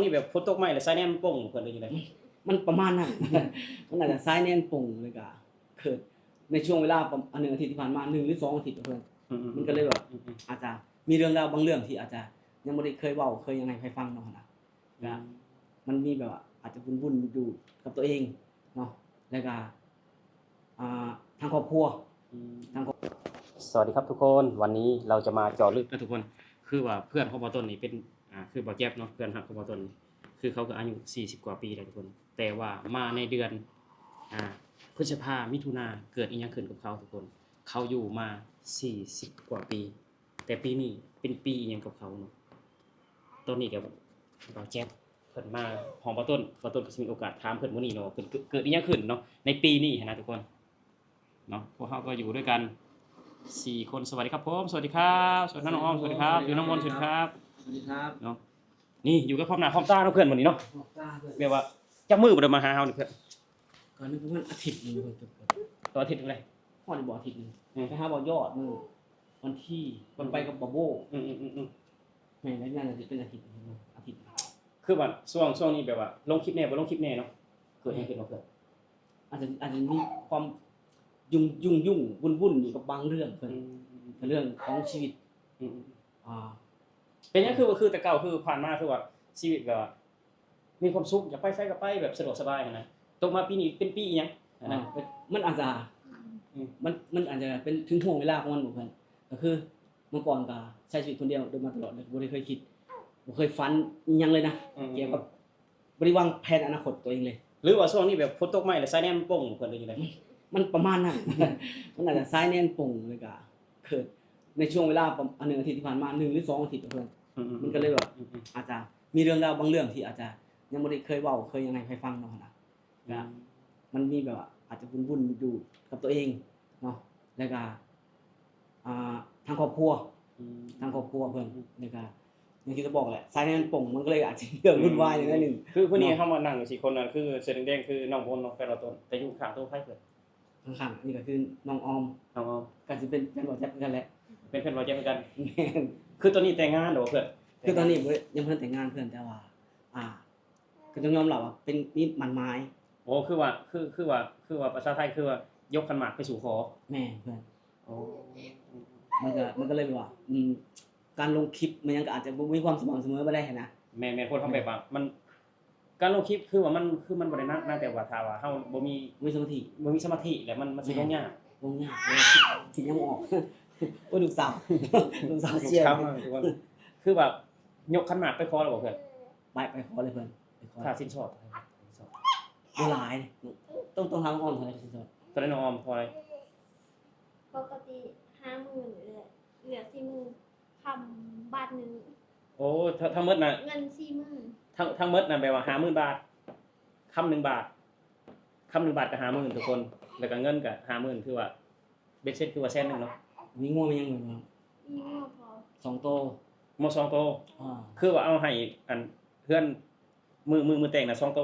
ນີ້ແບບຝົນຕົກໃໝ່ແລ້ວສາຍແນນປົງເພິ່ນ ຫຼືຈັ່ງໃດ? ມັນປະມານນັ້ນ ມັນອາດຈະສາຍແນນປົງ ແລ້ວກະເກີດໃນຊ່ວງເວລາປະມານ ອັນໜຶ່ງອາທິດທີ່ຜ່ານມາ ໜຶ່ງ ຫຼື ສອງອາທິດເພິ່ນ ອືມໆ ມັນກໍເລີຍແບບ ອືມໆ ອາດຈະມີເລື່ອງລາວບາງເລື່ອງທີ່ອາດຈະຍັງບໍ່ໄດ້ເຄີຍເວົ້າ ເຄີຍຫຍັງໃຫ້ໃຜຟັງເນາະ ຫັ້ນນະ ອືມ ກໍມັນມີແບບວ່າອາດຈະວຸ່ນໆຢູ່ກັບຕົວເອງເນາະ ແລ້ວກະ ອ່າ ທາງຄອບຄົວ ອືມ ທາງຄອບ ສະຫວັດດີຄັບທຸກຄົນ ວັນນີ້ເຮົາຈະມາເຈາະເລິກນະທຸກຄົນ ຄືວ່າເພື່ອນຂອງບ່າວຕົ້ນນີ້ເປັນ ອ່າ ຄືບ່າວແຈັບເນາະ ເພື່ອນຮັກຂອງບ່າວຕົ້ນນີ້ ຄືເຂົາກໍອາຍຸສີ່ສິບກວ່າປີແລ້ວທຸກຄົນ ແຕ່ວ່າມາໃນເດືອນ ອ່າ ພຶດສະພາ ມິຖຸນາ ເກີດອີ່ຫຍັງຂຶ້ນກັບເຂົາທຸກຄົນ ເຂົາຢູ່ມາສີ່ສິບກວ່າປີ ແຕ່ປີນີ້ເປັນປີອີ່ຫຍັງກັບເຂົາເນາະ ຕອນນີ້ກໍບ່າວແຈັບເພິ່ນມາຫ້ອງບ່າວຕົ້ນ ບ່າວຕົ້ນກໍຊິມີໂອກາດຖາມເພິ່ນມື້ນີ້ເນາະ ເພິ່ນເກີດ ເກີດອີ່ຫຍັງຂຶ້ນເນາະ ໃນປີນີ້ຫັ້ນນະທຸກຄົນເນາະ ພວກເຮົາກໍຢູ່ດ້ວຍກັນສີ່ຄົນ ສະຫວັດດີຄັບຜົມ ສະຫວັດດີຄັບ ສະຫວັດດີນ້ອງອອມ ສະຫວັດດີຄັບ ສະຫວັດດີນ້ອງມົນ ສະຫວັດດີຄັບ ສະຫວັດດີຄັບເນາະ ນີ້ຢູ່ກັບພ້ອມໜ້າພ້ອມຕາເນາະເພື່ອນ ມື້ນີ້ເນາະ ພ້ອມຕາເພິ່ນ ແບບວ່າຈັກມື້ບໍ່ໄດ້ມາຫາເຮົານີ້ເພື່ອນ ກໍປະມານອາທິດໜຶ່ງເພິ່ນ ຕໍ່ອາທິດໜຶ່ງເລີຍ ຮອດບໍ່ອາທິດໜຶ່ງ ອືມ ໄປຫາບ່າວຍອດມື້ວັນທີ ມັນໄປກັບບ່າວໂບ້ ອືມໆໆໆ ແມ່ນ ແລ້ວນັ້ນກໍຊິເປັນອາທິດໜຶ່ງ ອາທິດ ຄືວ່າຊ່ວງ ຊ່ວງນີ້ແບບວ່າລົງຄລິບແດ່ບໍ່ລົງຄລິບແດ່ເນາະ ເກີດຫຍັງຂຶ້ນບໍ່ເກີດ ອາດຈະ ອາດຈະມີຄວາມຫຍຸ້ງ ຫຍຸ້ງໆວຸ່ນໆຢູ່ກັບບາງເລື່ອງເພິ່ນ ອືມ ເລື່ອງຂອງຊີວິດ ອືມ ອ່າ ເປັນຫຍັງຄືວ່າ ຄືແຕ່ເກົ່າ ຄືຜ່ານມາ ຄືວ່າຊີວິດແບບວ່າ ມີຄວາມສຸກ ຢາກໄປໃສກໍໄປແບບສະດວກສະບາຍຫັ້ນນະ ຕົກມາປີນີ້ເປັນປີອີ່ຫຍັງຫັ້ນນະ ອ່າ ມັນອາດຈະ ອືມ ມັນ ມັນອາດຈະເປັນເຖິງຫ່ວງເວລາຂອງມັນບໍ່ເພິ່ນ ກໍຄືເມື່ອກ່ອນກໍໃຊ້ຊີວິດຄົນດຽວໂດຍມາຕະຫຼອດເລີຍ ບໍ່ໄດ້ເຄີຍຄິດ ບໍ່ເຄີຍຝັນອີ່ຫຍັງເລີຍນະ ອືມ ກ່ຽວກັບ ບໍ່ໄດ້ວາງແຜນອະນາຄົດຕົວເອງເລີຍ ຫຼືວ່າຊ່ວງນີ້ແບບຝົນຕົກໃໝ່ແລ້ວສາຍແນນມັນປົງເພິ່ນ ຫຼືຈັ່ງໃດ? ມັນປະມານນັ້ນ ມັນອາດຈະສາຍແນນປົງ ແລ້ວກໍເກີດໃນຊ່ວງເວລາປະມານ ອັນໜຶ່ງອາທິດທີ່ຜ່ານມາ ໜຶ່ງ ຫຼື ສອງອາທິດເພິ່ນ ອືມໆ ມັນກໍເລີຍແບບ ອືມໆ ອາດຈະມີເລື່ອງລາວບາງເລື່ອງທີ່ອາດຈະຍັງບໍ່ໄດ້ເຄີຍເວົ້າ ເຄີຍຫຍັງໃຫ້ໃຜຟັງເນາະ ຫັ້ນນະ ອືມ ກໍມັນມີແບບວ່າອາດຈະວຸ່ນໆຢູ່ກັບຕົວເອງເນາະ ແລ້ວກໍ ອ່າ ທາງຄອບຄົວ ອືມ ທາງຄອບຄົວເພິ່ນ ອືມ ແລ້ວກໍ ຢ່າງທີ່ຈະບອກແຫຼະ ສາຍໃນມັນປົງ ມັນກໍເລີຍອາດຈະມີເລື່ອງວຸ່ນວາຍໜ້ອຍໜຶ່ງ ຄືມື້ນີ້ເນາະ ເຮົາມານັ່ງຢູ່ສີ່ຄົນນະ ຄືເສື້ອແດງໆ ຄືນ້ອງບົນເນາະ ແຟນບ່າວຕົ້ນ ແຕ່ຢູ່ຂ້າງໂຕໃຜເພິ່ນ? ຂ້າງໆ ນີ້ກໍຄືນ້ອງອອມ ນ້ອງອອມ ກໍຊິເປັນແຟນບ່າວແຈັບຄືກັນແຫຼະ ເປັນແຟນບ່າວແຈັບຄືກັນ ແມ່ນ ຄືຕອນນີ້ແຕ່ງງານແລ້ວບໍ່ເພິ່ນ? ຄືຕອນນີ້ບໍ່ ຍັງບໍ່ທັນແຕ່ງງານເພິ່ນ ແຕ່ວ່າ ອ່າ ກໍຕ້ອງຍອມຮັບວ່າເປັນ ມີໝັ້ນໝາຍ ໂອ້ ຄືວ່າ ຄື ຄືວ່າ ຄືວ່າພາສາໄທຄືວ່າຍົກຂັນໝາກໄປສູ່ຂໍ ແມ່ນເພິ່ນ ໂອ້ ມັນກໍ ມັນກໍເລີຍແບບວ່າ ອືມ ການລົງຄລິບມັນຫຍັງກໍອາດຈະບໍ່ມີຄວາມສະໝ່ຳສະເໝີປານໃດຫັ້ນນະ ແມ່ນໆ ຄົນເຮົາແບບວ່າມັນ ການລົງຄລິບຄືວ່າມັນ ຄືມັນບໍ່ໄດ້ໜັກນະ ແຕ່ວ່າຖ້າວ່າເຮົາບໍ່ມີ ບໍ່ມີສະມາທິ ບໍ່ມີສະມາທິແລ້ວມັນ ມັນຊິລົງຍາກ ລົງຍາກ ເອີ ຄິດຍັງບໍ່ອອກ ໂອ້ຍ ລູກສາວ ລູກສາວ ລູກສາວ ເຊຍ ມາທຸກຄົນ ຄືວ່າຍົກຂັນໝາກໄປຂໍແລ້ວບໍ່ເພິ່ນ? ໄປ ໄປຂໍເລີຍເພິ່ນ ໄປຂໍ ຄ່າສິນສອດ ຄ່າສິນສອດ ບໍ່ຫຼາຍ ຕ້ອງ ຕ້ອງຖາມນ້ອງອອມເທົ່າໃດຄ່າສິນສອດ? ຕອນນັ້ນນ້ອງອອມເທົ່າໃດ? ປົກກະຕິຫ້າໝື່ນ ເຫຼືອ ເຫຼືອສີ່ໝື່ນ ຄຳບາດໜຶ່ງ ໂອ້ ທັງ ທັງໝົດນະ ເງິນສີ່ໝື່ນ ທັງ ທັງໝົດນະ ແບບວ່າຫ້າໝື່ນບາດ ຄຳໜຶ່ງບາດ ຄຳໜຶ່ງບາດກໍຫ້າໝື່ນທຸກຄົນ ແລ້ວກໍເງິນກໍຫ້າໝື່ນ ຖືວ່າເບັດເສັດຄືວ່າແສນໜຶ່ງເນາະ ມີງົວມີຫຍັງບໍ່? ມີງົວພໍ ສອງໂຕ ງົວສອງໂຕ ອ່າ ຄືວ່າເອົາໃຫ້ອັນເຮືອນ ມື້ ມື້ ມື້ແຕ່ງນະ ສອງໂຕ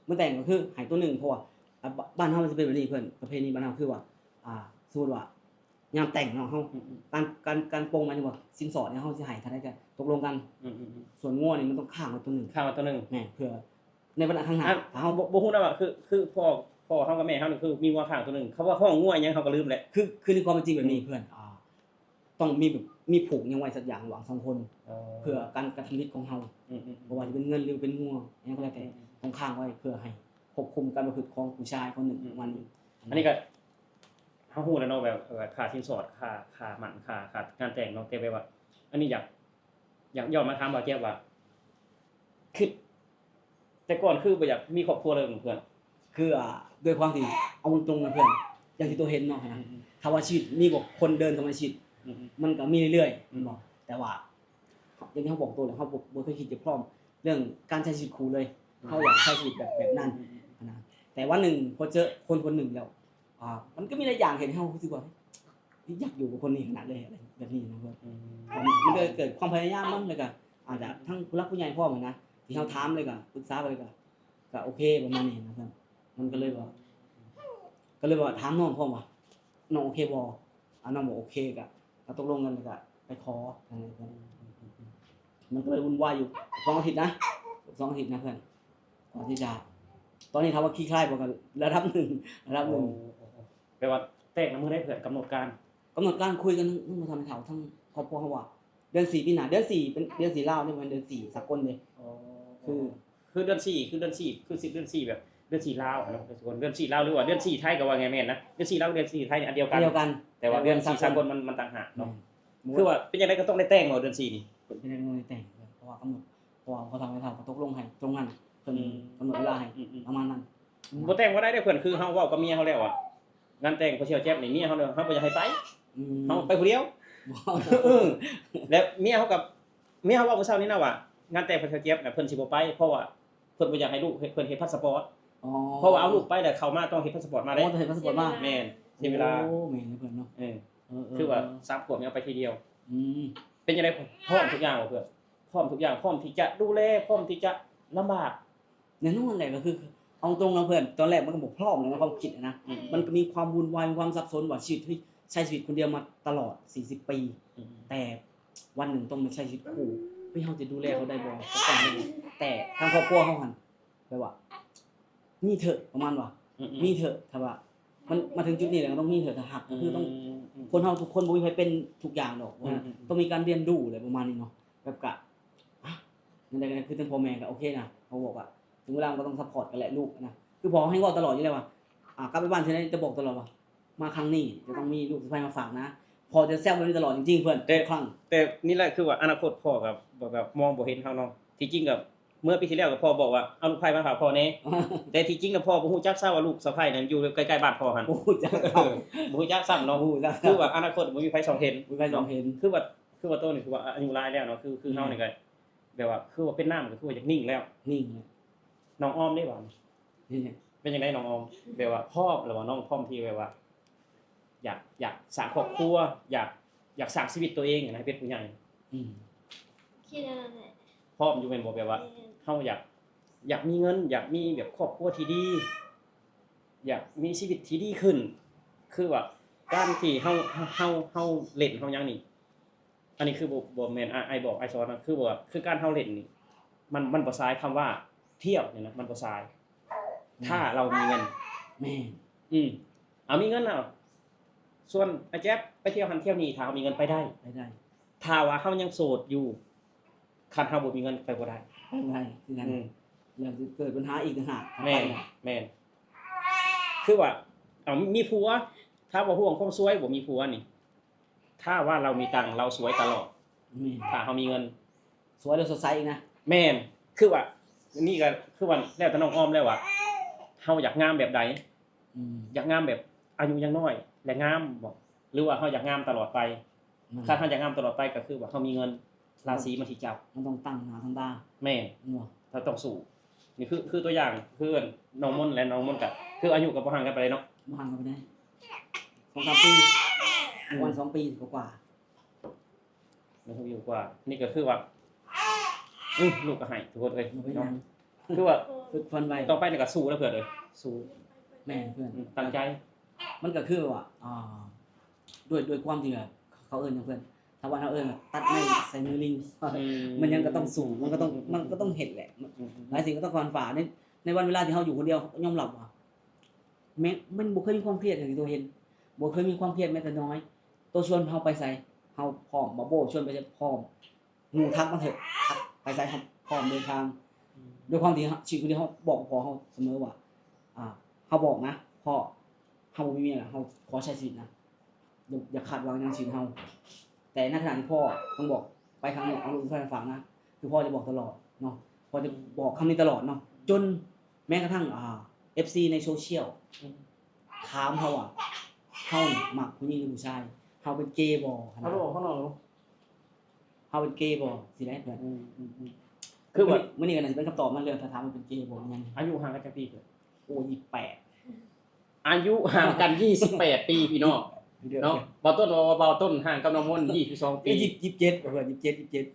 ມື້ແຕ່ງກໍຄືໃຫ້ໂຕໜຶ່ງ ເພາະວ່າ ອ່າ ບ້ານເຮົາມັນຊິເປັນແບບນີ້ເພິ່ນ ປະເພນີບ້ານເຮົາຄືວ່າ ອ່າ ສົມມຸດວ່າຍາມແຕ່ງເນາະ ເຮົາ ອືມໆ ການ ການ ການປົງໝາຍເຖິງວ່າສິນສອດເນຍ ເຮົາຊິໃຫ້ເທົ່າໃດກໍຕົກລົງກັນ ອືມໆໆ ສ່ວນງົວນີ້ມັນຕ້ອງຄ້າງໄວ້ໂຕໜຶ່ງ ຄ້າງໄວ້ໂຕໜຶ່ງ ແມ່ນ ເພື່ອໃນວັນຂ້າງໜ້າ ອ່ະ ຖ້າເຮົາບໍ່ ບໍ່ຮູ້ນະວ່າ ຄື ຄືພໍ່ ພໍ່ເຮົາກັບແມ່ເຮົານີ້ ຄືມີງົວຄ້າງໂຕໜຶ່ງ ເຂົາວ່າຮ້ອງງົວອີ່ຫຍັງ ເຮົາກໍລືມແຫຼະ ຄື ຄືໃນຄວາມເປັນຈິງແບບນີ້ ອືມ ເພື່ອນ ອ່າ ຕ້ອງມີແບບ ມີຜູກຫຍັງໄວ້ສັກຢ່າງລະຫວ່າງສອງຄົນ ເອີ ເພື່ອການກະທຳຜິດຂອງເຮົາ ອືມໆໆ ບໍ່ວ່າຈະເປັນເງິນ ຫຼື ເປັນງົວ ຫຍັງກໍແລ້ວແຕ່ ອືມໆ ຕ້ອງຄ້າງໄວ້ ເພື່ອໃຫ້ຄວບຄຸມການປະພຶດຂອງຜູ້ຊາຍຄົນໜຶ່ງ ອືມໆ ປະມານນີ້ ອັນນີ້ກໍ ເຮົາຮູ້ແລ້ວເນາະ ແບບ ເອີ ຄ່າສິນສອດ ຄ່າ ຄ່າໝັ້ນ ຄ່າ ຄ່າງານແຕ່ງເນາະ ແຕ່ແບບວ່າ ອັນນີ້ຢາກ ຢາກຍ້ອນມາຖາມບ່າວແຈັບວ່າ ຄິດ ແຕ່ກ່ອນຄືບໍ່ຢາກມີຄອບຄົວເລີຍເພື່ອນ? ຄື ອ່າ ດ້ວຍຄວາມທີ່ ເອົາຕົງໆນະເພື່ອນ ຢ່າງທີ່ໂຕເຫັນເນາະ ອືມໆ ຖ້າວ່າຊີວິດມີແບບຄົນເດີນເຂົ້າມາໃນຊີວິດ ອືມໆ ມັນກໍມີເລື້ອຍໆ ອືມ ແມ່ນບໍ່? ແຕ່ວ່າ ຢ່າງທີ່ເຮົາບອກໂຕແຫຼະ ເຮົາບໍ່ ບໍ່ເຄີຍຄິດຈະພ້ອມເລື່ອງການໃຊ້ຊີວິດຄູ່ເລີຍ ອືມ ເຮົາຢາກໃຊ້ຊີວິດແບບ ແບບນັ້ນ ອືມໆ ນະ ແຕ່ວັນໜຶ່ງພໍເຈີຄົນຄົນໜຶ່ງແລ້ວ ອ່າ ມັນກໍມີຫຼາຍຢ່າງເຮັດໃຫ້ເຮົາຮູ້ສຶກວ່າ ຢາກຢູ່ກັບຄົນນີ້ຂະໜາດເລີຍ ອະໄລແບບນີ້ນະເພື່ອນ ອືມ ມັນ ມັນກໍເກີດຄວາມພະຍາຍາມນຳ ແລ້ວກໍອາດຈະທັງຜູ້ຫຼັກຜູ້ໃຫຍ່ພ້ອມຫັ້ນນະ ທີ່ເຮົາຖາມ ແລ້ວກໍປຶກສາໄປ ກໍ ກໍໂອເຄປະມານນີ້ນະເພື່ອນ ມັນກໍເລີຍວ່າ ກໍເລີຍວ່າຖາມນ້ອງພ້ອມວ່າ ນ້ອງໂອເຄບໍ່? ອາ ນ້ອງບອກໂອເຄ ກໍ ກໍຕົກລົງກັນ ແລ້ວກໍໄປຂໍ ອືມ ມັນກໍເລີຍວຸ່ນວາຍຢູ່ສອງອາທິດນະ ສອງອາທິດນະເພື່ອນ ກ່ອນທີ່ຈະ ຕອນນີ້ຖາມວ່າຂີ້ຄ້າຍບໍ່ ກໍລະດັບໜຶ່ງ ລະດັບໜຶ່ງ. ໂອ້ ແປວ່າແຕ່ງນະມື້ໃດເພື່ອນ ກຳນົດການ? ກຳນົດການຄຸຍກັນທັງທາງເຖົ້າ ທາງຄອບຄົວເຮົາວ່າ ເດືອນສີ່ປີໜ້າ ເດືອນສີ່ເປັນເດືອນສີ່ລາວເດ້ ບໍ່ແມ່ນເດືອນສີ່ສາກົນເດ້. ອໍ ຄື ຄືເດືອນສີ່ ຄືເດືອນສີ່ ຄືສິບເດືອນສີ່ແບບເດືອນສີ່ລາວເນາະ ເດືອນສີ່ລາວ ຫຼືວ່າເດືອນສີ່ໄທກໍວ່າງ່າຍແມ່ນນະ ເດືອນສີ່ລາວ ເດືອນສີ່ໄທນີ້ອັນດຽວກັນ ອັນດຽວກັນ ແຕ່ວ່າເດືອນສີ່ສາກົນມັນ ມັນຕ່າງຫາກເນາະ. ແມ່ນ ຄືວ່າເປັນຈັ່ງໃດກໍຕ້ອງໄດ້ແຕ່ງເນາະ ເດືອນສີ່ນີ້ ເປັນ ເປັນເດືອນແຕ່ງ ເພາະວ່າກຳນົດ ເພາະວ່າພໍ່ເຖົ້າແມ່ເຖົ້າກໍຕົກລົງໃຫ້ຕົງນັ້ນ ເພິ່ນ ອືມ ກຳນົດເວລາໃຫ້ ອືມໆ ປະມານນັ້ນ. ບໍ່ແຕ່ງບໍ່ໄດ້ເດ້ເພື່ອນ ຄືເຮົາເວົ້າກັບເມຍເຮົາແລ້ວວ່າ ງານແຕ່ງພໍ່ສ່ຽວແຈັບນີ້ ເມຍເຮົາ ເຮົາບໍ່ຢາກໃຫ້ໄປ ອືມ ເຮົາໄປຜູ້ດຽວ ເອີ ແລ້ວເມຍເຮົາກໍ ເມຍເຮົາເວົ້າມື້ເຊົ້ານີ້ນະວ່າ ງານແຕ່ງພໍ່ສ່ຽວແຈັບນະ ເພິ່ນຊິບໍ່ໄປ ເພາະວ່າເພິ່ນບໍ່ຢາກໃຫ້ລູກເພິ່ນເຮັດພາສປອດ. ອໍ ເພາະວ່າເອົາລູກໄປແລ້ວເຂົ້າມາຕ້ອງເຮັດພາສປອດມາເດ້. ອໍ ຕ້ອງເຮັດພາສປອດມາ ແມ່ນ ເສຍເວລາ. ໂອ້ ແມ່ນເດ້ເພິ່ນເນາະ ເອີ ເອີ ຄືວ່າ ເອີ ສາມຂວບນີ້ເອົາໄປທີດຽວ. ອືມ ເປັນຈັ່ງໃດ ພ້ອມທຸກຢ່າງບໍ່ເພື່ອນ? ພ້ອມທຸກຢ່າງ ພ້ອມທີ່ຈະດູແລ ພ້ອມທີ່ຈະລຳບາກ. ແນ່ນອນແຫຼະ ກໍຄືເອົາຕົງເນາະເພື່ອນ ຕອນແລກມັນກໍບໍ່ພ້ອມແຫຼະໃນຄວາມຄິດນະ ອືມ ມັນກໍມີຄວາມວຸ່ນວາຍ ມີຄວາມສັບສົນວ່າຊີວິດ ເຮົາໃຊ້ຊີວິດຄົນດຽວມາຕະຫຼອດສີ່ສິບປີ ອືມ ແຕ່ວັນໜຶ່ງຕ້ອງໄດ້ໃຊ້ຊີວິດຄູ່ ເຮົາຈະດູແລເຂົາໄດ້ບໍ່ ຈັກຕ້ອງໄດ້ບໍ່ ແຕ່ທາງຄອບຄົວເຮົາຫັ້ນແບບວ່າ ມີເຖາະ ປະມານວ່າ ອືມໆ ມີເຖາະ ຖ້າວ່າມັນມາເຖິງຈຸດນີ້ແລ້ວ ຕ້ອງມີເຖາະ ຖ້າຮັກ ກໍຄືຕ້ອງ ອືມໆ ຄົນເຮົາທຸກຄົນບໍ່ມີໃຜເປັນທຸກຢ່າງດອກ ອືມໆ ຕ້ອງມີການຮຽນຮູ້ແຫຼະ ປະມານນີ້ເນາະ ແບບກະ ອ່ະ ແນວໃດກໍໄດ້ ຄືທາງພໍ່ແມ່ກໍໂອເຄນະ ເຮົາບອກວ່າ ເຖິງເວລາມັນກໍຕ້ອງຊັບພອດກັນແຫຼະລູກນະ ຄືພໍ່ເຮົາແຮ່ງເວົ້າຕະຫຼອດຢູ່ແລ້ວວ່າ ອ່າ ກັບໄປບ້ານເທື່ອໃດຈະບອກຕະຫຼອດວ່າ ມາຄັ້ງນີ້ຈະຕ້ອງມີລູກສະໃພ້ມາຝາກນະ ພໍ່ຈະແຊວແບບນີ້ຕະຫຼອດຈິງໆ ເພື່ອນ ແຕ່ ທຸກຄັ້ງ ແຕ່ນີ້ແຫຼະ ຄືວ່າອະນາຄົດພໍ່ກໍແບບ ແບບມອງບໍ່ເຫັນເຮົາເນາະ ທີ່ຈິງກໍເມື່ອປີທີ່ແລ້ວກໍພໍ່ບອກວ່າ ເອົາລູກໃພ້ມາຝາກພໍ່ແດ່ ອືມ ແຕ່ທີ່ຈິງນະພໍ່ບໍ່ຮູ້ຈັກຊ້ຳວ່າລູກສະໃພ້ນັ້ນຢູ່ໃກ້ໆບ້ານພໍ່ຫັ້ນ ບໍ່ຮູ້ຈັກຊ້ຳ ບໍ່ຮູ້ຈັກຊ້ຳເນາະ ບໍ່ຮູ້ຈັກ ຄືວ່າອະນາຄົດບໍ່ມີໃຜສ່ອງເຫັນ ບໍ່ມີໃຜສ່ອງເຫັນ ເນາະ ຄືວ່າ ຄືວ່າໂຕນີ້ຄືວ່າອາຍຸຫຼາຍແລ້ວເນາະ ຄື ຄືເຮົານີ້ກໍ ແບບວ່າຄືວ່າເປັນນ້ຳກໍຄືວ່າຢາກນິ່ງແລ້ວ ນິ່ງແລ້ວ ນ້ອງອອມເດ້ບາດນີ້ ເປັນຫຍັງ ເປັນຈັ່ງໃດນ້ອງອອມ ແບບວ່າພ້ອມແລ້ວບໍ່ ນ້ອງພ້ອມທີ່ແບບວ່າ ຢາກ ຢາກສ້າງຄອບຄົວ ຢາກ ຢາກສ້າງຊີວິດຕົວເອງໃຫ້ເປັນຜູ້ໃຫຍ່ ອືມ ຄິດແນວນັ້ນແຫຼະ ພ້ອມຢູ່ແມ່ນບໍ່ ແບບວ່າ ແມ່ນ ເຮົາຢາກ ຢາກມີເງິນ ຢາກມີແບບຄອບຄົວທີ່ດີ ຢາກມີຊີວິດທີ່ດີຂຶ້ນ ຄືວ່າການທີ່ເຮົາ ເຮົາ ເຮົາ ເຮົາຫຼິ້ນເຮົາຫຍັງນີ້ ອັນນີ້ຄືບໍ່ ບໍ່ແມ່ນອ້າຍ ອ້າຍບອກ ອ້າຍສອນນະ ຄືວ່າ ຄືການເຮົາຫຼິ້ນນີ້ ມັນ ມັນບໍ່ສາຍ ຄຳວ່າທ່ຽວນີ້ນະ ມັນບໍ່ສາຍ ອືມ ຖ້າເຮົາມີເງິນ ແມ່ນ ອືມ ເຮົາມີເງິນເນາະ ຊວນອ້າຍແຈັບໄປທ່ຽວຫັ້ນທ່ຽວນີ້ ຖ້າເຮົາມີເງິນໄປໄດ້ ໄປໄດ້ ຖ້າວ່າເຮົາຍັງໂສດຢູ່ ຄັນເຮົາບໍ່ມີເງິນໄປບໍ່ໄດ້ ໄປບໍ່ໄດ້ຄືກັນ ອືມ ແລ້ວເກີດບັນຫາອີກຕ່າງຫາກ ແມ່ນ ແມ່ນ ຄືວ່າ ເອົາ ມີ ມີຜົວ ຖ້າວ່າຫ່ວງຄວາມສວຍ ບໍ່ມີຜົວນີ້ ຖ້າວ່າເຮົາມີຕັງ ເຮົາສວຍຕະຫຼອດ ແມ່ນ ຖ້າເຮົາມີເງິນ ສວຍແລ້ວສົດໃສອີກນະ ແມ່ນ ຄືວ່າ ນີ້ກໍຄືວ່າແລ້ວແຕ່ນ້ອງອອມແລ້ວວ່າ ເຮົາຢາກງາມແບບໃດ ອືມ ຢາກງາມແບບອາຍຸຍັງນ້ອຍ ແລະງາມບໍ ຫຼືວ່າເຮົາຢາກງາມຕະຫຼອດໄປ ຄັນເຮົາຢາກງາມຕະຫຼອດໄປກໍຄືວ່າເຮົາມີເງິນ ລາສີມັນຊິຈັບ ມັນຕ້ອງຕັ້ງໜ້າຕັ້ງຕາ ແມ່ນ ເນາະ ເຮົາຕ້ອງສູ້ ນີ້ຄື ຄືຕົວຢ່າງ ຄືນ້ອງມົນ ແລະນ້ອງມົນກໍຄືອາຍຸກໍບໍ່ຫ່າງກັນປານໃດເນາະ ບໍ່ຫ່າງກັນປານໃດ ສອງສາມປີ ປະມານສອງປີກວ່າໆ ແມ່ນ ຫົກປີກວ່າ ນີ້ກໍຄືວ່າ ອື ລູກກໍໄຫ້ທຸກຄົນເອີຍ ບໍ່ເປັນຫຍັງ ເນາະ ຄືວ່າ ຝຶກຝົນໄວ້ ຕໍ່ໄປນີ້ກໍສູ້ແລ້ວເພື່ອນເອີຍ ສູ້ ແມ່ນເພື່ອນ ອື ຕັ້ງໃຈ ມັນກໍຄືວ່າ ອ່າ ດ້ວຍ ດ້ວຍຄວາມທີ່ວ່າ ເຂົາເອີ້ນຫຍັງເພື່ອນ ຖ້າວ່າເຮົາເອີ້ນວ່າຕັດໄມ້ໃສ່ມືລິງ ອື ມັນຫຍັງກໍຕ້ອງສູ້ ມັນກໍຕ້ອງ ອື ມັນກໍຕ້ອງເຮັດແຫຼະ ອື ອື ອື ຫຼາຍສິ່ງກໍຕ້ອງຂວັນຝາ ໃນ ໃນວັນເວລາທີ່ເຮົາຢູ່ຄົນດຽວ ຍອມຮັບວ່າ ແມ່ນ ມັນບໍ່ເຄີຍມີຄວາມຄຽດຢ່າງທີ່ໂຕເຫັນ ບໍ່ເຄີຍມີຄວາມຄຽດແມ້ແຕ່ນ້ອຍ ໂຕຊວນເຮົາໄປໃສ ເຮົາພ້ອມ ບ່າວໂບ້ຊວນໄປໃສ ພ້ອມ ໝູ່ທັກມາເຖາະ ໄປໃສເຮົາພ້ອມເດີນທາງ ອືມ ດ້ວຍຄວາມທີ່ເຮົາ ຊີວິດຄົນດຽວ ເຮົາບອກພໍ່ເຮົາສະເໝີວ່າ ອ່າ ເຮົາບອກນະ ພໍ່ ເຮົາບໍ່ມີເມຍລະ ເຮົາຂໍໃຊ້ຊີວິດນະ ຢ່າ ຢ່າຄາດຫວັງຫຍັງຊີວິດເຮົາ ແຕ່ໃນຂະນະທີ່ພໍ່ຕ້ອງບອກ ໄປທາງນີ້ ເອົາລູກໃສ່ຝາກນະ ຄືພໍ່ຈະບອກຕະຫຼອດເນາະ ພໍ່ຈະບອກຄຳນີ້ຕະຫຼອດເນາະ ຈົນແມ້ກະທັ່ງ ອ່າ ເອັຟຊີໃນໂຊຊຽວ ອືມ ຖາມເຮົາວ່າ ເຮົານີ້ມັກຜູ້ຍິງຫຼືຜູ້ຊາຍ ເຮົາເປັນເກບໍ ເຮົາບອກເຂົາເນາະ ເຮົາເປັນເກບໍ ຊິໄດ້ເພື່ອນ ອືມ ອືມ ອືມ ຄືວ່າ ມື້ນີ້ ມື້ນີ້ກໍໜ້າຈະເປັນຄຳຕອບນະ ເລື່ອງຖ້າຖາມວ່າເປັນເກບໍ ອີ່ຫຍັງນີ້ ອາຍຸຫ່າງກັນຈັກປີເພິ່ນ? ໂອ້ ຍີ່ສິບແປດ ອາຍຸຫ່າງກັນຍີ່ສິບແປດປີ ພີ່ນ້ອງ ເນາະ ບ່າວຕົ້ນວ່າ ບ່າວຕົ້ນຫ່າງກັບນ້ອງມົນຍີ່ສິບສອງປີ ເອີ ຍີ່ສິບເຈັດ ເພິ່ນ ຍີ່ສິບເຈັດ ຍີ່ສິບເຈັດ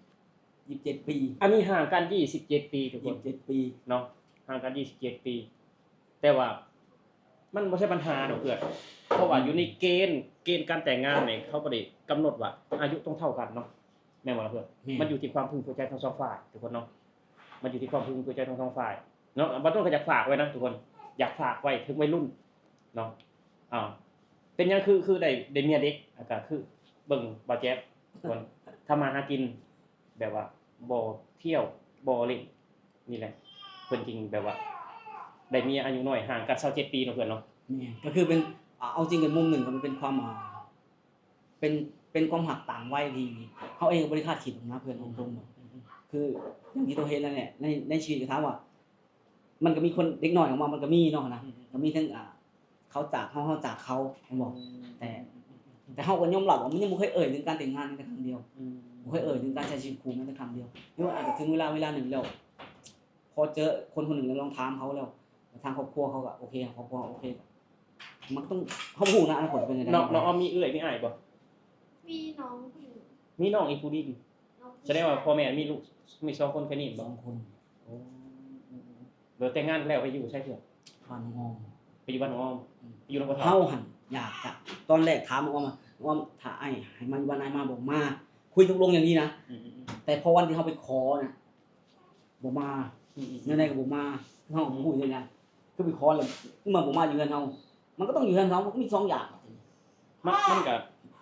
ຍີ່ສິບເຈັດປີ ອັນນີ້ຫ່າງກັນຍີ່ສິບເຈັດປີທຸກຄົນ ຍີ່ສິບເຈັດປີເນາະ ຫ່າງກັນຍີ່ສິບເຈັດປີ ແຕ່ວ່າມັນບໍ່ໃຊ່ບັນຫາດອກເພື່ອນ ເພາະວ່າ ອືມ ຢູ່ໃນເກນ ເກນການແຕ່ງງານນີ້ ເຂົາບໍ່ໄດ້ກຳນົດວ່າອາຍຸຕ້ອງເທົ່າກັນເນາະ ແມ່ນບໍ່ລະເພື່ອນ? ແມ່ນ ມັນຢູ່ທີ່ຄວາມເພິ່ງພໍໃຈທັງສອງຝ່າຍທຸກຄົນເນາະ ມັນຢູ່ທີ່ຄວາມພຶກເຖິງໃຈຂອງສອງຝ່າຍເນາະ. ບ່າວຕົ້ນກໍຢາກຝາກໄວ້ນະທຸກຄົນ ຢາກຝາກໄວ້ເຖິງໄວລຸ້ນເນາະ. ອ້າວ ເປັນຫຍັງຄື ຄືໄດ້ ໄດ້ເມຍເດັກ ແລ້ວກໍຄືເບິ່ງບ່າວແຈັບ ທຸກຄົນ ທຳມາຫາກິນ ແບບວ່າບໍ່ທ່ຽວບໍ່ຫຼິ້ນ ນີ້ແຫຼະ ເພິ່ນຈຶ່ງແບບວ່າໄດ້ເມຍອາຍຸນ້ອຍ ຫ່າງກັນຊາວເຈັດປີເນາະເພື່ອນເນາະ. ແມ່ນ ກໍຄືເປັນ ເອົາຈິງໃນມຸມໜຶ່ງກໍມັນເປັນຄວາມ ອ່າ ເປັນ ເປັນຄວາມຮັກຕ່າງໄວທີ່ເຮົາເອງກໍບໍ່ໄດ້ຄາດຄິດນຳເພື່ອນ ອືມ ເອົາຕົງໆ ອືມ ຄືຢ່າງທີ່ໂຕເຫັນນັ້ນແຫຼະ ໃນ ໃນຊີວິດກໍຖາມວ່າ ມັນກໍມີຄົນເດັກນ້ອຍອອກມາ ມັນກໍມີເນາະນະ ອືມ ກໍມີທັງ ອ່າ ເຂົາຈາກເຮົາ ເຮົາຈາກເຂົາ ແມ່ນບໍ່? ອືມ ແຕ່ ແຕ່ເຮົາກໍຍອມຮັບວ່າມັນຍັງບໍ່ເຄີຍເອີ່ຍເຖິງການແຕ່ງງານແມ້ແຕ່ຄັ້ງດຽວ ອືມ ບໍ່ເຄີຍເອີ່ຍເຖິງການໃຊ້ຊີວິດຄູ່ແມ້ແຕ່ຄັ້ງດຽວ ຫຼືວ່າອາດຈະເຖິງເວລາ ເວລາໜຶ່ງແລ້ວ ພໍເຈີຄົນຄົນໜຶ່ງແລ້ວລອງຖາມເຂົາແລ້ວ ທາງຄອບຄົວເຂົາກໍໂອເຄ ຄອບຄົວໂອເຄ ມັນກໍຕ້ອງ ເຮົາບໍ່ຮູ້ນະອະນາຄົດເປັນຈັ່ງໃດ. ນ້ອງ ນ້ອງອອມມີເອື້ອຍມີອ້າຍບໍ່? ມີນ້ອງຜູ້ໜຶ່ງ ມີນ້ອງອີກຜູ້ໜຶ່ງ. ນ້ອງຜູ້ຊາຍ ສະແດງວ່າພໍ່ແມ່ມີລູກ ມີສອງຄົນແຄ່ນີ້ບໍ? ສອງຄົນ. ໂອ້ ແລ້ວແຕ່ງງານແລ້ວໄປຢູ່ໃສເທື່ອ? ບ້ານນ້ອງອອມ. ໄປຢູ່ບ້ານນ້ອງອອມ ອືມ ໄປຢູ່ນຳພໍ່ເຖົ້າ. ເຮົາຫັ້ນຢາກຈະ ຕອນແລກຖາມນ້ອງອອມວ່າ ນ້ອງອອມ ຖ້າອ້າຍໃຫ້ມາຢູ່ບ້ານອ້າຍ ມາບໍ່? ມາ. ຄຸຍຕົກລົງຢ່າງດີນະ ອືມໆໆ ແຕ່ພໍວັນທີ່ເຮົາໄປຂໍນະ ບໍ່ມາ ອືມໆໆ ແນວໃດກໍບໍ່ມາ ເຮົາກໍບໍ່ຮູ້ເຮັດຫຍັງ ຄືໄປຂໍແລ້ວມັນບໍ່ມາຢູ່ເຮືອນເຮົາ ມັນກໍຕ້ອງຢູ່ເຮືອນເຮົາ ມັນກໍມີສອງຢ່າງ. ມັນ ມັນກໍ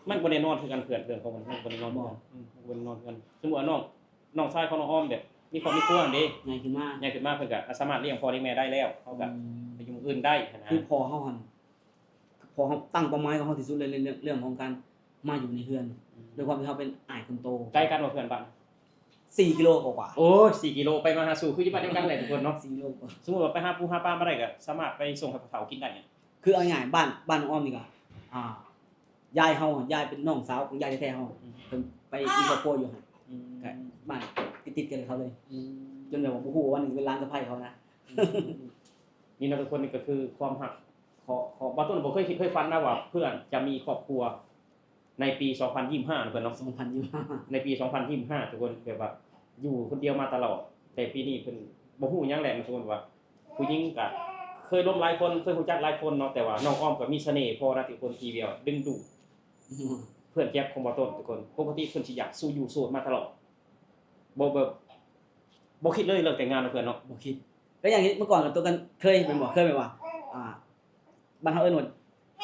ມັນບໍ່ແນ່ນອນຄືກັນເພື່ອນ ເລື່ອງຂອງມັນ ມັນບໍ່ແນ່ນອນຄືກັນ ບໍ່ ອືມ ມັນບໍ່ແນ່ນອນຄືກັນ. ສົມມຸດວ່ານ້ອງ ນ້ອງຊາຍຂອງນ້ອງອອມແບບມີຄອບມີຄົວຫັ້ນເດ້ ໃຫຍ່ຂຶ້ນມາ ໃຫຍ່ຂຶ້ນມາ ເພິ່ນກໍສາມາດລ້ຽງພໍ່ລ້ຽງແມ່ໄດ້ແລ້ວ ເຮົາກໍ ອືມ ໄປຢູ່ໝ່ອງອື່ນໄດ້ຫັ້ນນະ ຄືພໍ່ເຮົາຫັ້ນ ພໍເຮົາຕັ້ງເປົ້າໝາຍຂອງເຮົາທີ່ສຸດເລີຍ ເລື່ອງ ເລື່ອງຂອງການມາຢູ່ໃນເຮືອນ ອືມ ດ້ວຍຄວາມທີ່ເຮົາເປັນອ້າຍຄົນໂຕ. ໃກ້ກັນບໍ່ເພື່ອນບ້ານ? ສີ່ກິໂລກວ່າໆ. ໂອ້ຍ ສີ່ກິໂລ ໄປມາຫາສູ່ຄືຢູ່ບ້ານດຽວກັນແຫຼະທຸກຄົນເນາະ. ສີ່ກິໂລກວ່າ. ສົມມຸດວ່າໄປຫາປູຫາປາມາໄດ້ກໍສາມາດໄປສົ່ງໃຫ້ພໍ່ເຖົ້າກິນໄດ້. ຄືເອົາງ່າຍໆ ບ້ານ ບ້ານນ້ອງອອມນີ້ກໍ ອ່າ ຍາຍເຮົາ ຍາຍເປັນນ້ອງສາວຂອງຍາຍແທ້ໆເຮົາ ອືມ ເພິ່ນໄປມີຄອບຄົວຢູ່ຫັ້ນ ອືມ ກໍບ້ານຕິດໆກັນກັບເຂົາເລີຍ ອືມ ຈົນແບບວ່າບໍ່ຮູ້ວ່າວັນໜຶ່ງເປັນຫຼານສະໃພ້ເຂົານະ. ອືມ ນີ້ນະທຸກຄົນ ນີ້ກໍຄືຄວາມຮັກ ຂໍ ຂໍ ບ່າວຕົ້ນບໍ່ເຄີຍຄິດເຄີຍຝັນນະວ່າເພື່ອນຈະມີຄອບຄົວໃນປີສອງພັນຊາວຫ້ານະເພື່ອນເນາະ ສອງພັນຊາວຫ້າ ໃນປີສອງພັນຊາວຫ້າ ທຸກຄົນ ແບບວ່າຢູ່ຄົນດຽວມາຕະຫຼອດ ແຕ່ປີນີ້ເພິ່ນບໍ່ຮູ້ຫຍັງແຫຼະ ສົມມຸດວ່າຜູ້ຍິງກະເຄີຍລົມຫຼາຍຄົນ ເຄີຍຮູ້ຈັກຫຼາຍຄົນເນາະ ແຕ່ວ່ານ້ອງອອມກໍມີສະເໜ່ພໍນະ ທຸກຄົນ ທີ່ແບບວ່າດຶງດູດ ອືມ ເພື່ອນແຈັບຂອງບ່າວຕົ້ນ ທຸກຄົນ ປົກກະຕິເພິ່ນຊິຢາກສູ່ຢູ່ໂສດມາຕະຫຼອດ ບໍ່ແບບ ບໍ່ຄິດເລີຍເລື່ອງແຕ່ງງານນະເພື່ອນເນາະ ບໍ່ຄິດ. ກໍຢ່າງທີ່ເມື່ອກ່ອນກໍຕົວກັນເຄີຍແມ່ນບໍ່ ເຄີຍແບບວ່າ ອ່າ ບ້ານເຮົາເອີ້ນວ່າ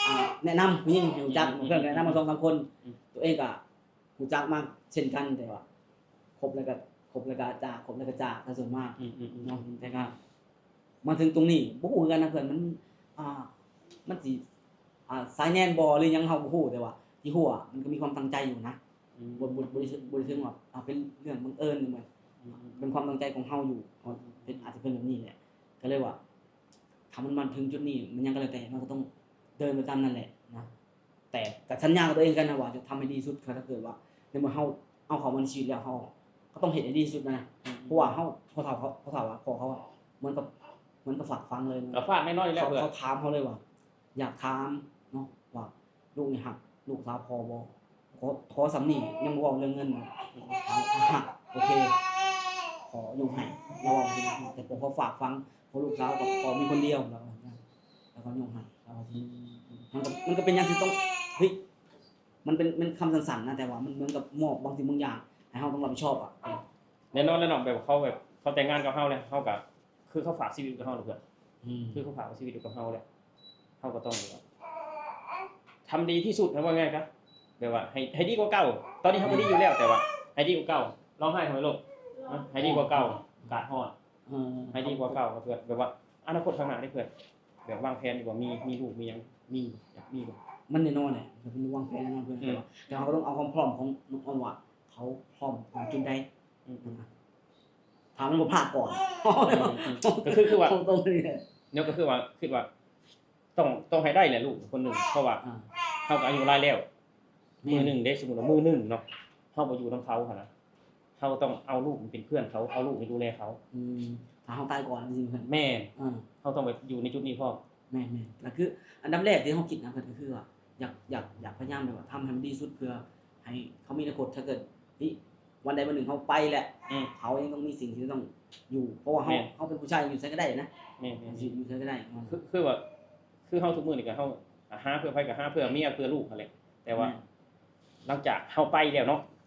ອ່າ ແນະນຳຜູ້ຍິງໃຫ້ຮູ້ຈັກ ອືມ ເພື່ອນກໍແນະນຳມາສອງສາມຄົນ ອືມ ຕົວເອງກໍຮູ້ຈັກມາເຊັ່ນກັນ ແຕ່ວ່າຄົບແລ້ວກໍ ຄົບແລ້ວກໍຈາກ ຄົບແລ້ວກໍຈາກ ກໍສ່ວນມາກ ອືມໆໆ ເນາະ ແຕ່ກໍມາເຖິງຕົງນີ້ບໍ່ຮູ້ຄືກັນນະເພື່ອນ ມັນ ອ່າ ມັນຊິ ອ່າ ສາຍແນນບໍ່ ຫຼືຫຍັງເຮົາບໍ່ຮູ້ ແຕ່ວ່າທີ່ຮູ້ວ່າມັນກໍມີຄວາມຕັ້ງໃຈຢູ່ນະ ອືມ ບໍ່ ບໍ່ ບໍ່ໄດ້ ບໍ່ໄດ້ເຊີງວ່າ ອ່າ ເປັນເລື່ອງບັງເອີນ ຫຼືວ່າ ອືມ ເປັນຄວາມຕັ້ງໃຈຂອງເຮົາຢູ່ ເຮົາເປັນ ອາດຈະເປັນແບບນີ້ແຫຼະ ກໍເລີຍວ່າ ຖ້າມັນມາເຖິງຈຸດນີ້ ມັນຫຍັງກໍແລ້ວແຕ່ ມັນກໍຕ້ອງເດີນໄປຕາມນັ້ນແຫຼະນະ ແຕ່ກໍສັນຍາກັບຕົວເອງຄືກັນນະວ່າຈະທຳໃຫ້ດີທີ່ສຸດ ຖ້າ ຖ້າເກີດວ່າໃນເມື່ອເຮົາເອົາເຂົ້າມາໃນຊີວິດແລ້ວ ເຮົາກໍຕ້ອງເຮັດໃຫ້ດີທີ່ສຸດນະ ອືມ ເພາະວ່າເຮົາ ພໍ່ເຖົ້າເຂົາ ພໍ່ເຖົ້າ ພໍ່ເຖົ້າເຂົາ ເຂົາກໍເໝືອນກັບ ເໝືອນກັບຝາກຝັງເລີຍ ກໍຝາກນ້ອຍໆແລ້ວ ເຂົາ ເພິ່ນ ເຂົາຖາມເຮົາເລີຍວ່າ ຢາກຖາມເນາະວ່າລູກນີ້ຮັກລູກສາວພໍ່ບໍ່? ຂໍ ຂໍສ່ຳນີ້ ຍັງບໍ່ເວົ້າເລື່ອງເງິນເນາະ ຖ້າ ຖ້າຮັກ ໂອເຄ ຂໍຍົກໃຫ້ ລາວເວົ້າຈັ່ງຊີ້ນະ ແຕ່ພໍຂໍຝາກຝັງ ພໍລູກສາວກໍຂໍມີຄົນດຽວ ລາວວ່າ ລາວກໍຍົກໃຫ້ ລາວວ່າ ອືມ ມັນກໍ ມັນກໍເປັນຫຍັງທີ່ຕ້ອງ ເຮີ້ຍ ມັນເປັນ ມັນຄຳສັ້ນໆນະ ແຕ່ວ່າມັນເໝືອນກັບມອບບາງສິ່ງບາງຢ່າງໃຫ້ເຮົາຕ້ອງຮັບຜິດຊອບອະ. ແນ່ນອນແລ້ວເນາະ ແບບເຂົາ ແບບເຂົາແຕ່ງງານກັບເຮົາແລ້ວ ເຮົາກໍຄືເຂົາຝາກຊີວິດກັບເຮົາເລີຍເພື່ອນ ອືມ ຄືເຂົາຝາກຊີວິດກັບເຮົາແລ້ວ ເຮົາກໍຕ້ອງແບບວ່າທຳດີທີ່ສຸດ ເຮົາເວົ້າງ່າຍໆ ກໍແບບວ່າໃຫ້ ໃຫ້ດີກວ່າເກົ່າ. ຕອນນີ້ເຮົາກໍດີຢູ່ແລ້ວ ແຕ່ວ່າໃຫ້ດີກວ່າເກົ່າ. ຮ້ອງໄຫ້ທຳໄມລູກ? ໃຫ້ດີກວ່າເກົ່າ. ອາກາດຮ້ອນ ເອີ ໃຫ້ດີກວ່າເກົ່າ ເພື່ອແບບວ່າອະນາຄົດຂ້າງໜ້າເດ້ເພື່ອນ. ແບບວາງແຜນຢູ່ບໍ່? ມີ ມີລູກມີຫຍັງ ມີ ຢາກມີບໍ່? ມັນແນ່ນອນແຫຼະ ເຮົາຕ້ອງວາງແຜນແນ່ນອນເພື່ອນ ອືມ ແຕ່ວ່າເຮົາກໍຕ້ອງເອົາຄວາມພ້ອມຂອງນ້ອງອອມວ່າເຂົາພ້ອມເຖິງຈຸດໃດ ອືມ ນະ ຖ້າມັນບໍ່ພາດກ່ອນ ອືມ ອືມ ກໍຄື ຄືວ່າ ເຮົາຕ້ອງນີ້ແຫຼະ ເນາະ ກໍຄືວ່າ ຄິດວ່າຕ້ອງ ຕ້ອງໃຫ້ໄດ້ແຫຼະລູກຄົນໜຶ່ງ ເພາະວ່າ ອ່າ ເຮົາກໍອາຍຸຫຼາຍແລ້ວ ແມ່ນ ມື້ໜຶ່ງເດ້ ສົມມຸດວ່າມື້ໜຶ່ງເນາະ ເຮົາບໍ່ຢູ່ນຳເຂົາຫັ້ນນະ ເຮົາຕ້ອງເອົາລູກເປັນເພື່ອນເຂົາ ເອົາລູກນີ້ດູແລເຂົາ ອືມ ຖ້າເຮົາຕາຍກ່ອນ ແມ່ນ ເອີ ເຮົາຕ້ອງແບບຢູ່ໃນຈຸດນີ້ພ້ອມ ແມ່ນໆ ກໍຄືອັນດັບແລກທີ່ເຮົາຄິດນະ ເພິ່ນກໍຄືວ່າຢາກ ຢາກ ຢາກພະຍາຍາມແບບວ່າທຳໃຫ້ມັນດີທີ່ສຸດ ເພື່ອໃຫ້ເຂົາມີອະນາຄົດ ຖ້າເກີດ ເຮີ້ຍ ວັນໃດວັນໜຶ່ງເຮົາໄປແລ້ວ ອືມ ເຂົາຍັງຕ້ອງມີສິ່ງທີ່ຕ້ອງຢູ່ ເພາະວ່າເຮົາ ແມ່ນ ເຮົາເປັນຜູ້ຊາຍຢູ່ໃສກໍໄດ້ນະ ແມ່ນໆ ຢູ່ໃສກໍໄດ້ ຄື ຄືວ່າ ຄືເຮົາທຸກມື້ນີ້ກໍເຮົາຫາເພື່ອໃຜ ກໍຫາເພື່ອເມຍ ເພື່ອລູກຫັ້ນແຫຼະ ແຕ່ວ່າ ແມ່ນ ຫຼັງຈາກເຮົາໄປແລ້ວເນາະ